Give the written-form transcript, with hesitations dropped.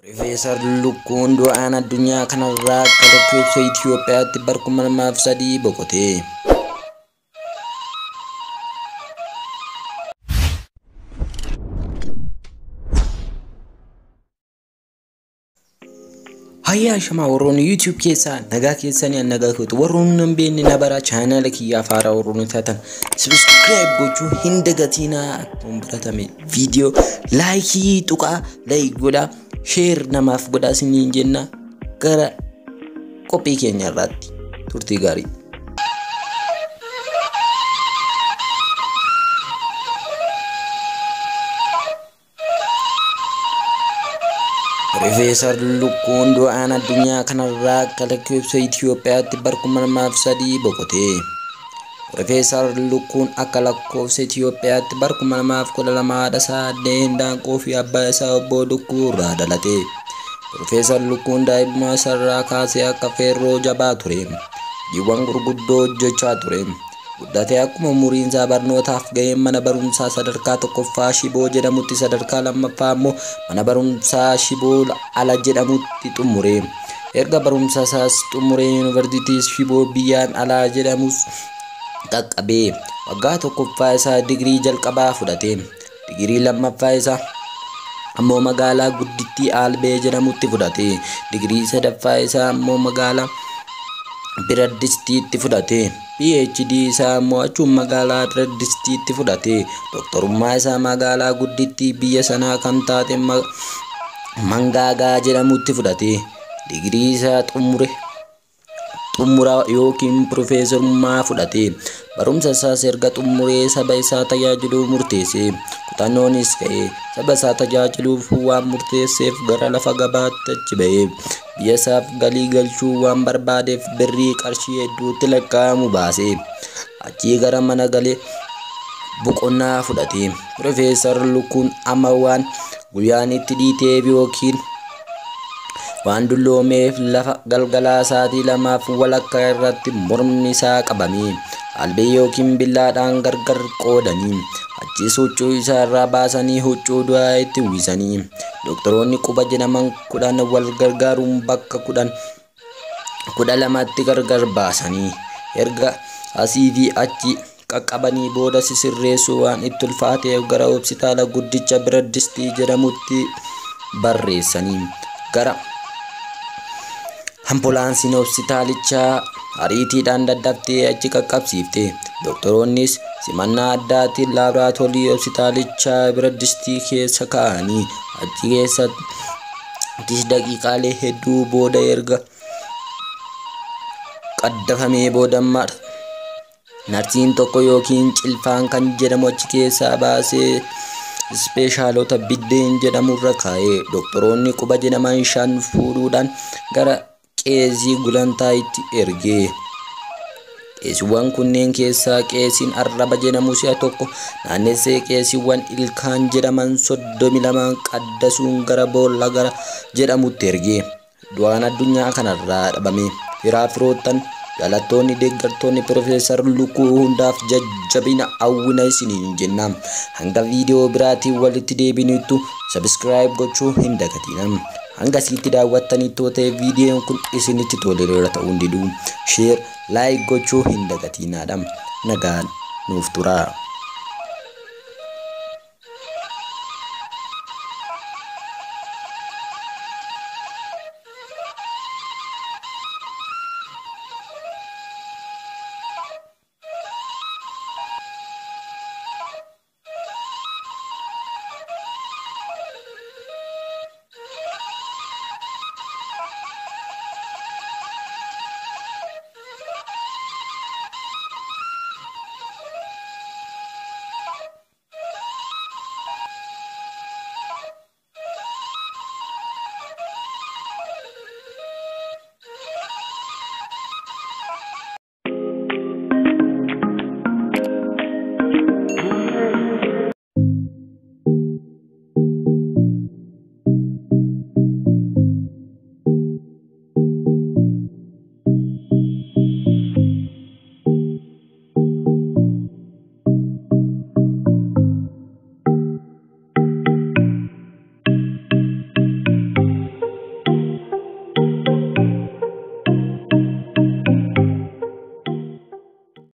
Piroofeesar Lukkuun du'aan addunyaa kanarraa akka lakkoofsa Itoophiyaatti bara 2003 boqote. Hayyaa shamaa warroonni YouTube keessaa nagaa keessanii an nagaa kootu warroonni hin beekne na bara chaanala kiyyaa faaraa warroonni taatan subscribe gochuu hin dagatinaa. Akkuma baratame viidiyoo laayikii tuqaa like godhaa share namaaf godhaa isiniin jenna. Gara qophii keenya irraatti turtii gaarii. Piroofeesar Lukkuun du'aan addunyaa kanarraa akka lakkoofsa Itoophiyaatti bara 2003 boqote. Piroofeesar Lukkuun akka lakkoofsa Itoophiyaatti bara 2012 haadha isaa Aadde Hindaanqoo fi abbaa isaa Obbo Lukkuu irraa dhalate. Piroofeesar Lukkuun daa'imummaa isaarraa kaasee akka feerroo jabaa ture. Hojiiwwan gurguddoo hojjechaa ture. Guddatee akkuma umuriin isaa barnootaaf ga'een mana barumsaa sadarkaa tokkoffaa Shiboo jedhamutti sadarkaa lammaffaa immoo mana barumsaa Shiboo ala jedhamutti xumure. Erga barumsa isaas xumuree yuunivarsiitii Shiboo biyyaan alaa jedhamus qaqqabee waggaa tokkoffaa isaa digirii jalqabaa fudhate. Digirii lammaffaa isaa ammoo magaalaa guddittii Albee jedhamutti fudhate. Digirii sadaffaa isaa ammoo magaalaa Biraddistiitti fudhate. PhD isaa immoo achuun magaalaa Biraddistiitti fudhate. Doktorummaa isaa magaalaa guddittii biyya sanaa kan taate Mangaagaa jedhamutti fudhate. Digirii isaa xumura yookiin piroofeesarummaa fudhate. Barumsa isaas erga xumuree saba isaa tajaajiluu murteesse. Kutannoonis ka'e saba isaa tajaajiluuf waan murteesseef gara lafa gabaatti achi ba'e. Biyya isaaf galii galchuu waan barbaadeef birrii qarshii hedduutti lakkaa'amu baase. Achii gara mana galee boqonnaa fudhate. Piroofeesar Lukkuun amma waan guyyaan itti dhiiteef yookiin waan dulloomeef lafa galgalaa sa'aatii 2:30 irratti mormi isaa qabame. Albee yookiin billaadhaan gargar qoodanii achiis huccuu isaa irraa baasanii huccuu du'aa itti uwwisanii. Doktoroonni quba jedhaman 10 wal gargaaruun bakka 12tti gargar baasanii erga asii fi achi qaqqabanii booda sisirreessuu waan itti ulfaateef gara hospitaala guddicha Biradistii jedhamutti barreessanii gara ambulaansiin hospitaalichaa ariitiidhaan daddaftee achi qaqqabsiifte. Doktoroonnis simannaa addaatiin laaboraatoorii hospitaalichaa Biradistii keessa kaa'anii achi keessattis daqiiqaalee hedduu booda erga qaddafamee booda narsiin tokko yookiin cilfaan kan jedhamu achi keessaa baasee ispeeshaalota biddeen jedhamurra kaa'ee doktoroonni quba jedhaman 5 fuudhuudhaan gara qeesii gulantaayitti ergee. Qeesiiwwan kunneen keessaa qeesiin arraba jedhamu si'a tokko naannessee qeesiiwwan ilkaan jedhaman 32 qaddasuun gara boolla gara jedhamutti ergee. Du'aan addunyaa kanarraa dhabame. Firaa firoottan jaalattoonni deeggartoonni Piroofeesar Lukkuu hundaaf jajjabina hawwina isiniin jenna. Hanga viidiyoo biraatiin walitti deebinuttu subscribe gochuu hin dagatinaa. Hanga asitti daawwattanitti ta'e viidiyoon kun isinitti toleera ta'uu hin didu. Share like gochuu hin dagatinaadha. Nagaan nuuf turaa.